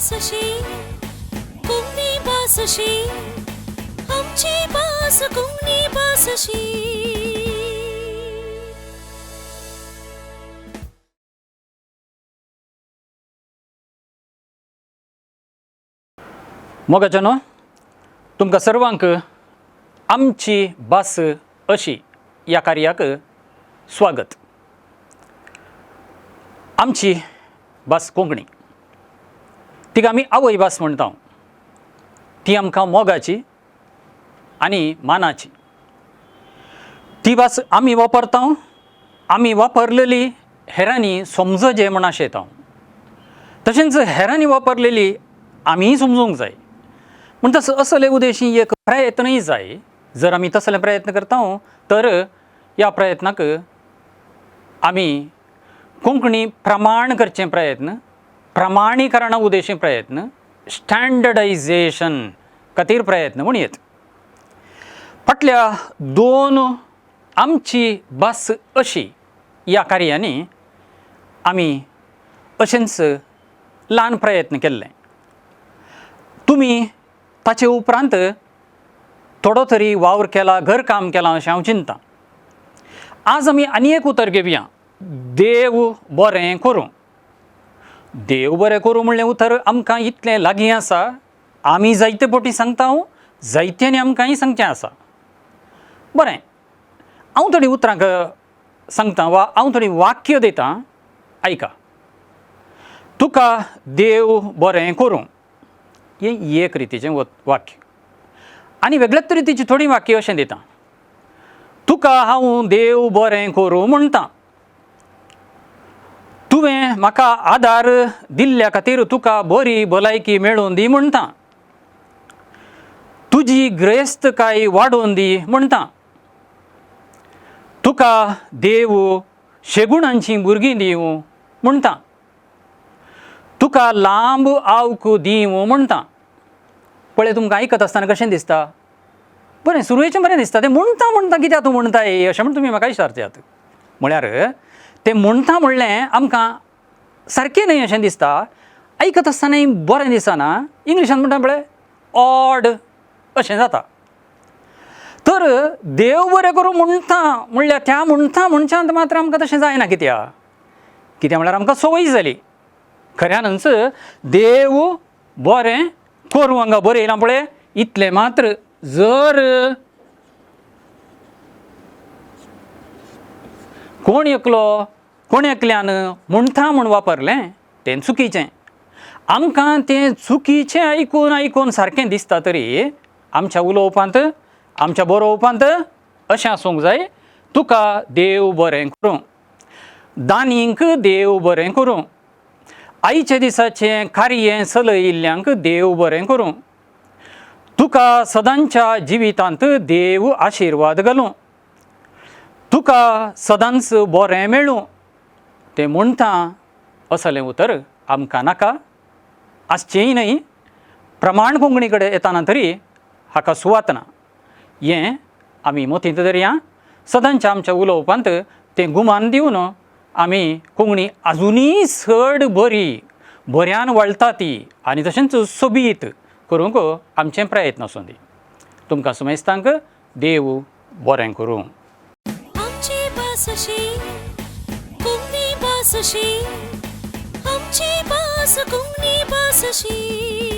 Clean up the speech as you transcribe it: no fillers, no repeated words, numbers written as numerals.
भास अशी, कोंकणी भास अशी, आमची भास कोंकणी भास अशी. मोगाच्यानो, तुमकां सर्वांक आमची भास अशी ह्या कार्याक स्वागत. आमची भास कोंकणी, तिका आमी आवय भास म्हणटा. ती आमकां मोगाची आनी मानाची. ती भास आमी वापरता, आमी वापरलेली हेरांनी समजचे म्हूण आशेता. तशेंच हेरांनी वापरलेली आमीय समजूंक जाय. म्हूण तसो असले उद्देशी एक प्रयत्नय जाय. जर आमी तसले प्रयत्न करता तर ह्या प्रयत्नाक आमी कोंकणी प्रमाण करचें प्रयत्न, प्रमाणीकरणा उद्देशी प्रयत्न, स्टँडर्डायजेशन खातीर प्रयत्न म्हूण येत. फाटल्या दोन आमची भास अशी ह्या कार्यांनी आमी अशेंच ल्हान प्रयत्न केल्ले. तुमी ताचे उपरांत थोडो तरी वावर केला, घरकाम केलां अशें हांव चिंतता. आज आमी आनी एक उतर घेवया, देव बरें करूं. देव बरें करूं म्हणलें उतर आमकां इतलें लागीं आसा, आमी जायते फावटी सांगता, जायत्यांनी आमकांय सांगचें आसा. बरें, हांव थोडीं उतरां सांगता वा हांव थोडीं वाक्य दितां, आयका. तुका देव बरें करूं, हें एक रितीचें वाक्य. आनी वेगळेच रितीचीं थोडीं वाक्य अशें दिता, तुका हांव देव बरें करूं म्हणटा, तुवें म्हाका आदार दिल्ल्या खातीर तुका बरी भलायकी मेळून दी म्हणटा, तुजी ग्रेस्तकाय वाडोवन दी म्हणटा, तुका देव शेगुणांची भुरगीं दिवं म्हणटा, तुका लांब आवक दिवं म्हणटा. पळय, तुमकां आयकत आसतना कशें दिसता? बरें, सुरवेचें बरें दिसता. तें म्हणटा म्हणटा कित्याक तूं म्हणटाय अशें म्हण तुमी म्हाका विचारतात. म्हळ्यार तें म्हणटा म्हणलें आमकां सारकें न्हय अशें दिसता, आयकत आसतनाय बरें दिसना. इंग्लिशान म्हणटा पळय ऑड अशें जाता. तर देव बरें करूं म्हणटा म्हणल्यार त्या म्हणटा म्हणच्यान मात्र आमकां तशें जायना. कित्याक? कित्याक म्हळ्यार आमकां संवय जाली. खऱ्यानच देव बरें करूं हांगा बरयलां पळय इतलें मात्र जर कोण एकलो कोण एकल्यान म्हणटा म्हूण वापरलें तें चुकीचें. आमकां तें चुकीचें आयकून आयकून सारकें दिसता तरी आमच्या उलोवपांत, आमच्या बरोवपांत अशें आसूंक जाय, तुका देव बरें करूं, दानींक देव बरें करूं, आयच्या दिसाचें कार्य चलयिल्ल्यांक देव बरें करूं, तुका सदांच्या जिवितांत देव आशिर्वाद घालूं, तुका सदांच बरें मेळूं. तें म्हणटा असलें उतर आमकां नाका आसचेंय न्हय. प्रमाण कोंकणी कडेन येताना तरी हाका सुवात ना. हें आमी मतींत धरया. सदांच्या आमच्या उलोवपांत तें गुमान दिवन आमी कोंकणी आजुनूय चड बरी बऱ्यान वळटा ती आनी तशेंच सोबीत करूंक आमचें प्रयत्न आसूं दी. तुमकां समेस्तांक देव बरें करूं. आमची भास अशी, कोंकणी भास अशी, आमची भास कोंकणी भास अशी.